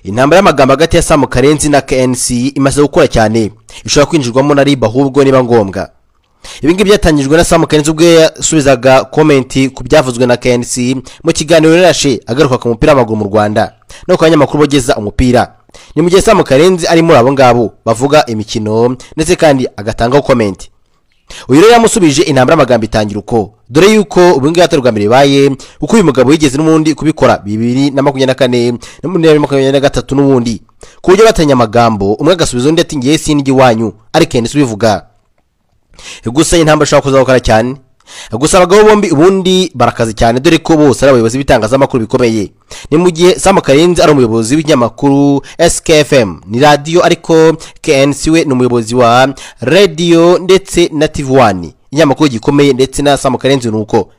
Intambara y'amagambo hagati ya Sam Karenzi na KNC imaze gukura cyane, ishobora kwinjirwamo na RIB ahubwo niba ngombwa. Ibi ngibi byatangijwe na Sam Karenzi ubwo yasubizaga comment ku byavuzwe na KNC mu kiganiro yarashe agaruka ku mupira w'amaguru mu Rwanda no ku banyamakuru bogeza umupira. Ni mu gihe Sam Karenzi ari muri abo ngabo bavuga imikino ndetse kandi agatangaho comment. Uyu rero yamusubije, intambara y'amagambo itangira uko, dore yuko ubu ngubu atari ubwa mbere bibaye, kuko uyu mugabo yigeze n'ubundi kubikora 2024 no muri 2023 n'ubundi, ku buryo batanye amagambo umwe agasubiza undi ati ngiye sindya iwanyu, ariko KNC ubivuga. Gusa iyi ntambara ishobora kuzahukana cyane. Gusa abagabo bombi ubundi barakaze cyane, dore ko bose ari abayobozi b'ibitangazamakuru bikomeye. Ni mu gihe Sam Karenzi ari umuyobozi w'ikinyamakuru SKFM, ni radiyo, ariko KNC we ni umuyobozi wa radiyo ndetse na TV1, ikinyamakuru gikomeye, ndetse na Sam Karenzi ni uko.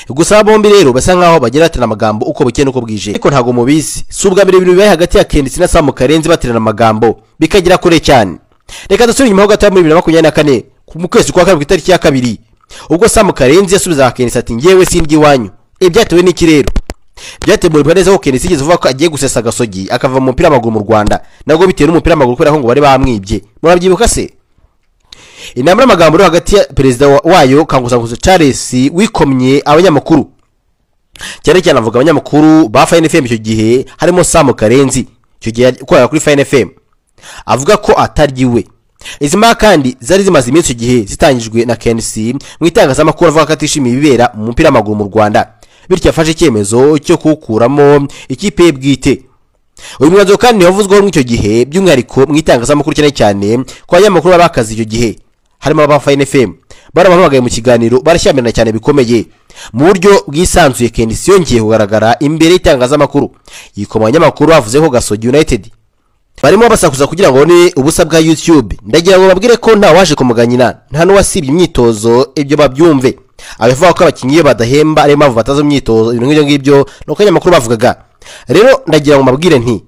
Gusa bombi rero basa nkaho bagira baterana amagambo uko bukeye n'uko bwije, ariko ntabwo mubizi, si ubwa mbere ibintu bibaye hagati ya KNC na Sam Karenzi baterana amagambo bikagera kure cyane. Reka dusubire inyuma ho gato muri 2024 mu kwezi kwa kabiri ku itariki ya 2, ubwo Sam Karenzi yasubizaga KNC ati ngewe sindya iwanyu. Ibi byatewe n'iki rero? Byatewe neza ko KNC yigeze avuga ko agiye gusesa agasogi akava mu mupira w'amaguru mu Rwanda, nabwo bitewe n'umupira w'amaguru kubera ko ngo bari bamwibye. Murabyibuka se? Intambara y'amagambo iri hagati ya perezida wayo Kangusanguzo Charles wikomye abanyamakuru, cyane cyane avuga abanyamakuru ba Fine FM icyo gihe harimo Sam Karenzi, icyo gihe yakoreraga kuri Fine FM, avuga ko atarya iwe. Izi mpaka kandi zari zimaze iminsi icyo gihe zitangijwe na KNC mu itangazamakuru avuga ko atishimiye ibibera mu mupira w'amaguru mu Rwanda, bityo yafashe icyemezo cyo kuwukuramo ikipe ye bwite. Uyu mwanzuro kandi wavuzweho muri icyo gihe by'umwihariko mu itangazamakuru, cyane cyane ku banyamakuru b'abakazi icyo gihe harimo aba Fine FM, barabahamagaye mu kiganiro barashyamirana cyane bikomeye. Mu buryo bwisanzuye KNC yongeye kugaragara imbere y'itangazamakuru yikoma abanyamakuru bavuze ko Gasogi United barimo basakuza kugira ngo babone ubusa bwa YouTube. Ndagira ngo babwire ko nta waje kumuganyina, nta n'uwasibye imyitozo, ibyo babyumve. Abavuga ko abakinnyi iyo badahemba ariyo mpamvu bataza imyitozo, ibintu nk'ibyo ngibyo ni uko abanyamakuru bavugaga. Rero ndagira ngo mbabwire nti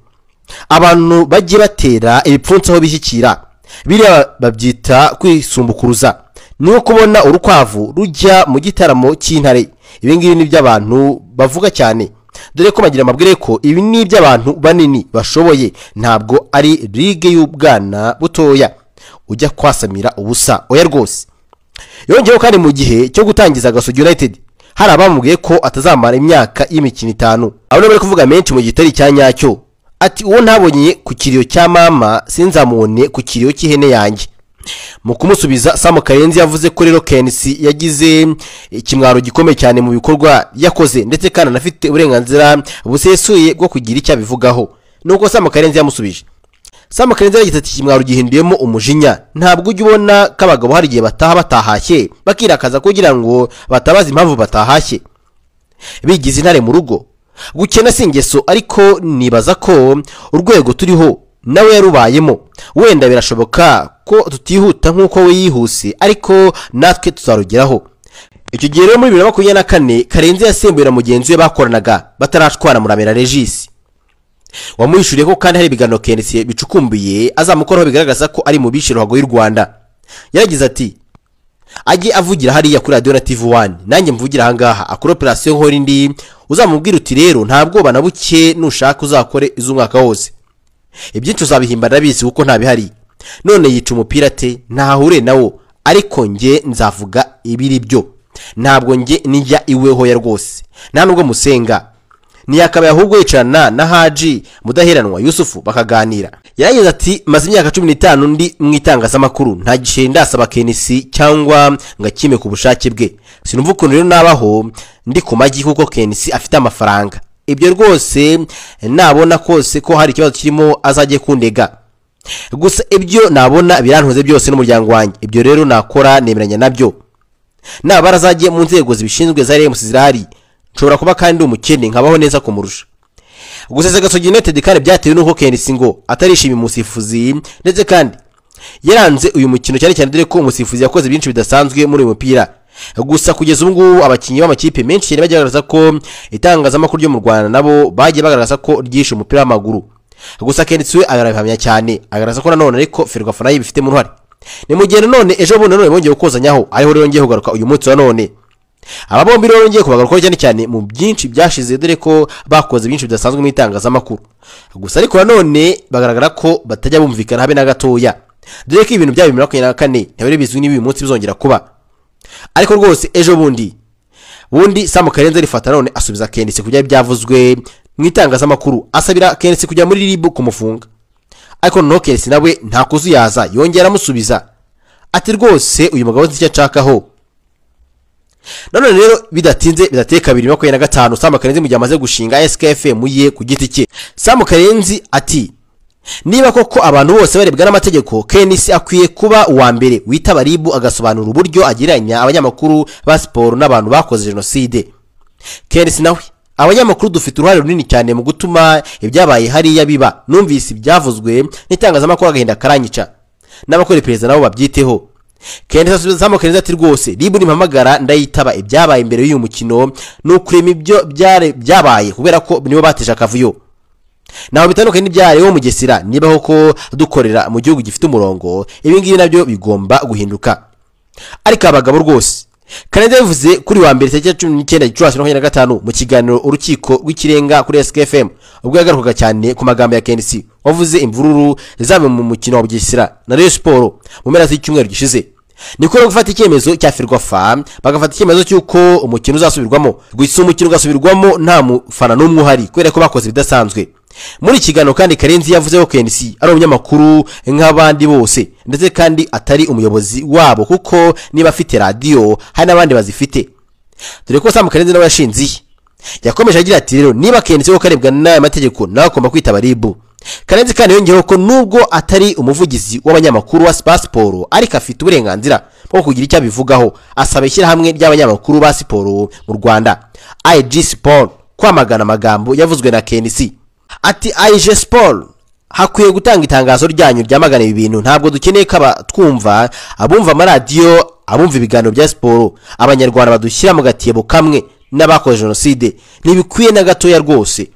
abantu bajye batera ibipfunsi aho bishyikira, biriya babyita kwisumbukuruza. Ni nko kubona urukwavu rujya mu gitaramo cy'intare. Ibi ngibi ni iby'abantu bavuga cyane, dore ko bagira amabwire ko ibi ni iby'abantu banini bashoboye, ntabwo ari ligue y'ubwana butoya ujya kwasamira ubusa, oya rwose. Yongeyeho kandi mu gihe cyo gutangiza Gasogi United hari abamubwiye ko atazamara imyaka y'imikino 5, abo bari kuvuga menshi mu gitari cya nyacyo, ati uwo ntabonye ku kiriyo cya mama sinzamubone ku kiriyo cy'ihene yanjye. Mu kumusubiza Sam Karenzi yavuze ko rero KNC yagize ikimwaro gikomeye cyane mu bikorwa yakoze, ndetse kandi anafite uburenganzira busesuye bwo kugira icyo abivugaho. Nuko Sam Karenzi yamusubije. Sam Karenzi yagize ati ikimwaro gihinduyemo umujinya, ntabwo ujya ubona ko abagabo hari igihe bataha batahashye bakirakaza kugira ngo batabaze impamvu batahashye, bigize intare mu rugo. Gukena si ingeso, ariko nibaza ko urwego turiho nawe yarubayemo, wenda birashoboka ko tutihuta nk'uko we yihuse, ariko natwe tuzarugeraho. Icyo gihe rero muri 2024 Karenzi yasembuye na mugenzi we bakoranaga batarashwana Muramira Regis, wamuhishuriye ko kandi hari ibiganiro KNC bicukumbuye azamukoraho bigaragaza ko ari mu bishe ruhago y'u Rwanda. Yaragize ati ajye avugira hariya kuri radiyo na TV1, nanjye mvugira ahangaha akora operation nkora indi, uzamubwira uti rero nta bwoba na buke, nushaka uzakore iz'umwaka wose, ibyinshi uzabihimba ndabizi kuko ntabihari. None yica umupira ate? Ntahure nawo, ariko nge nzavuga ibiri byo, ntabwo nge nijya iwe hoya rwose, nta nubwo musenga. Ntiyakabaye ahubwo yicarana na Haji Mudaheranwa Yusufu bakaganira. Yaragize ati maze imyaka 15 ndi mu itangazamakuru, nta gisheri ndasaba KNC cyangwa ngo akime ku bushake bwe. Sinumva ukuntu rero nabaho ndi ku magi kuko KNC afite amafaranga. Ibyo rwose nabona kose ko hari ikibazo kirimo azajye kundega. Gusa ibyo nabona birantuze byose n'umuryango wanjye, ibyo rero nakora nemeranya nabyo. Nabara azajye mu nzego zibishinzwe za RMC zirahari, nshobora kuba kandi umukene nkabaho neza kumurusha. Gusa Gasogi United kandi byatewe n'uko KNC ngo atarishimiye umusifuzi, ndetse kandi yaranze uyu mukino cyane cyane dore ko umusifuzi yakoze byinshi bidasanzwe muri uyu mupira. Gusa kugeza ubu ngubu abakinnyi b'amakipe menshi cyane bagiye bagaragaza ko itangazamakuru ryo mu Rwanda nabo bagiye bagaragaza ko ryishe umupira w'amaguru. Gusa KNC we arabihamya cyane, agaragaza ko nanone ariko Ferwafa nayo ibifitemo uruhare. Ni mu gihe nanone ejo bundi nanone bongeye gukozanyaho, ariho rero ngiye kugaruka uyu munsi wa none. Aba bombi rero ngiye kubagarukaho cyane cyane mu byinshi byashize, dore ko bakoze byinshi bidasanzwe mu itangazamakuru. Gusa ariko nanone bagaragara ko batajya bumvikana habe na gatoya, dore ko ibintu bya 2024 ntibari bizwi niba uyu munsi bizongera kuba. Ariko rwose ejo bundi Sam Karenzi arifata none asubiza KNC ku byari byavuzwe mu itangazamakuru, asabira KNC kujya muri RIB kumufunga. Ariko noneho KNC nawe nta kuzuyaza, yongera amusubiza ati rwose uyu mugabo nzi icyo nshakaho. Nanone rero bidatinze bidateye kabiri 2025, Sam Karenzi mu gihe amaze gushinga SKFM ye ku giti cye, Sam Karenzi ati niba koko abantu bose barebwa n'amategeko, KNC akwiye kuba uwa mbere witaba RIB agasobanura uburyo agereranya abanyamakuru ba siporo n'abantu bakoze jenoside. KNC nawe, abanyamakuru dufite uruhare runini cyane mu gutuma ibyabaye hariya biba. Numvise ibyavuzwe n'itangazamakuru agahinda karanyica, n'abakora iperereza nabo babyiteho. KNC asubiza Sam Karenzi ati rwose RIB nimpamagara ndayitaba, ibyabaye imbere y'uyu mukino ni ukurema ibyo byabaye kubera ko nibo bateje akavuyo. Naho bitandukanye n'ibyari wo Mugesera, niba koko dukorera mu gihugu gifite umurongo, ibi ngibi nabyo bigomba guhinduka. Ariko abagabo rwose, Karenzi yabivuze kuri wa mbere tariki 19 Gicurasi 2025 mu kiganiro Urukiko rw'Ikirenga kuri SKFM, ubwo yagarukaga cyane ku magambo ya KNC wavuze imvururu zabaye mu mukino wa Bugesera na Rayon Sports mu mpera z'icyumweru gishize. Niko rero gufata icyemezo cya Ferwafa, bagafata icyemezo cy'uko umukino uzasubirwamo. Gusa umukino ugasubirwamo nta mufana n'umwe uhari kubera ko bakoze ibidasanzwe. Muri iki kiganiro kandi Karenzi yavuze ko KNC ari umunyamakuru nk'abandi bose, ndetse kandi atari umuyobozi wabo kuko niba afite radiyo hari n'abandi bazifite, dore ko Sam Karenzi nawe yashinze iye. Yakomeje agira ati rero niba KNC koko arebwa n'aya mategeko nawe agomba kwitaba RIB. Karenzi kandi yongeyeho ko nubwo atari umuvugizi w'abanyamakuru wa siporo, ariko afite uburenganzira bwo kugira icyo abivugaho. Asaba ishyirahamwe ry'abanyamakuru ba siporo mu Rwanda IG Sport kwamagana amagambo yavuzwe na KNC. Ati IG Sport hakwiye gutanga itangazo ryanyu ryamagana ibi bintu, ntabwo dukeneye ko abatwumva, abumva amaradiyo, abumva ibiganiro bya siporo, abanyarwanda badushyira mu gatebo kamwe n'abakoze jenoside, ntibikwiye na gatoya rwose.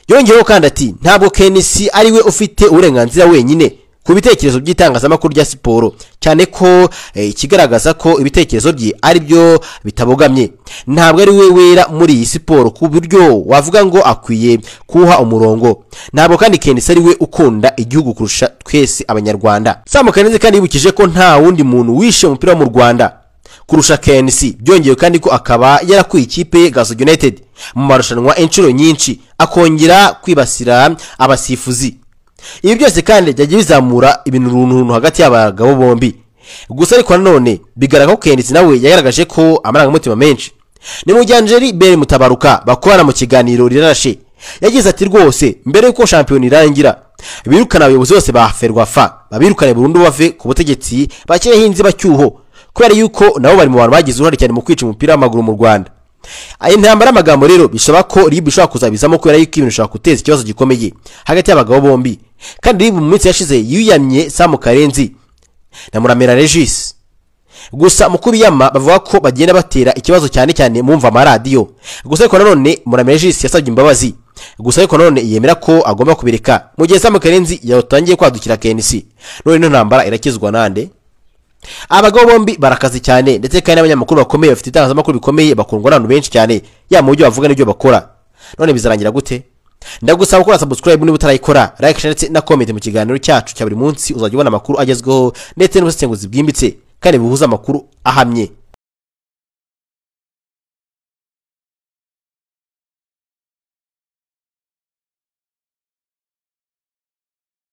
Yongeyeho kandi ati ntabwo KNC ari we ufite uburenganzira wenyine ku bitekerezo by'itangazamakuru rya siporo, cyane ko ikigaragaza ko ibitekerezo bye ari byo bitabogamye. Ntabwo ari we wera muri iyi siporo ku buryo wavuga ngo akwiye kuha umurongo. Ntabwo kandi KNC ari we ukunda igihugu kurusha twese abanyarwanda. Sam Karenzi kandi yibukije ko nta wundi muntu wishe umupira wo mu Rwanda kurusha KNC, byongeye kandi ko akaba yarakuye ikipe Gasogi United mu marushanwa inshuro nyinshi, akongera kwibasira abasifuzi. Ibi byose kandi byagiye bizamura ibintu runtu hagati y'abagabo bombi. Gusa ariko nanone bigaragara ko KNC nawe yagaragaje ko amarangamutima menshi. Ni mu gihe Angeli Bere Mutabaruka bakorana mu kiganiro Rirarashe yagize ati rwose mbere yuko shampiyona irangira birukana abayobozi bose ba Ferwafa, babirukane burundu bave ku butegetsi, bashyireho inzibacyuho, kubera yuko nabo bari mu bantu bagize uruhare cyane mu kwica umupira w'amaguru mu Rwanda. Aya ntambara y'amagambo rero bisaba ko RIB ishobora kuzabizamo, kubera yuko ibintu bishobora guteza ikibazo gikomeye hagati y'abagabo bombi. Kandi RIB mu minsi yashize yiyamye Sam Karenzi na Muramira Regis. Gusa mu kubiyama bavuga ko bagenda batera ikibazo cyane cyane mumva amaradiyo. Gusa ariko nanone Muramira Regis yasabye imbabazi. Gusa ariko nanone yemera ko agomba kubireka mu gihe Sam Karenzi yatangiye kwadukira KNC. None ino ntambara irakizwa nande? Abagabo bombi barakaze cyane, ndetse kandi n'abanyamakuru bakomeye bafite itangazamakuru bikomeye, bakundwa n'abantu benshi cyane, yaba mu buryo bavuga n'ibyo bakora. None bizarangira gute? Ndagusaba gukora subscribe niba utarayikora, like, share ndetse na comment mu kiganiro cyacu cya buri munsi, uzajya ubona amakuru agezweho ndetse n'ubusesenguzi bwimbitse kandi buhuza amakuru ahamye.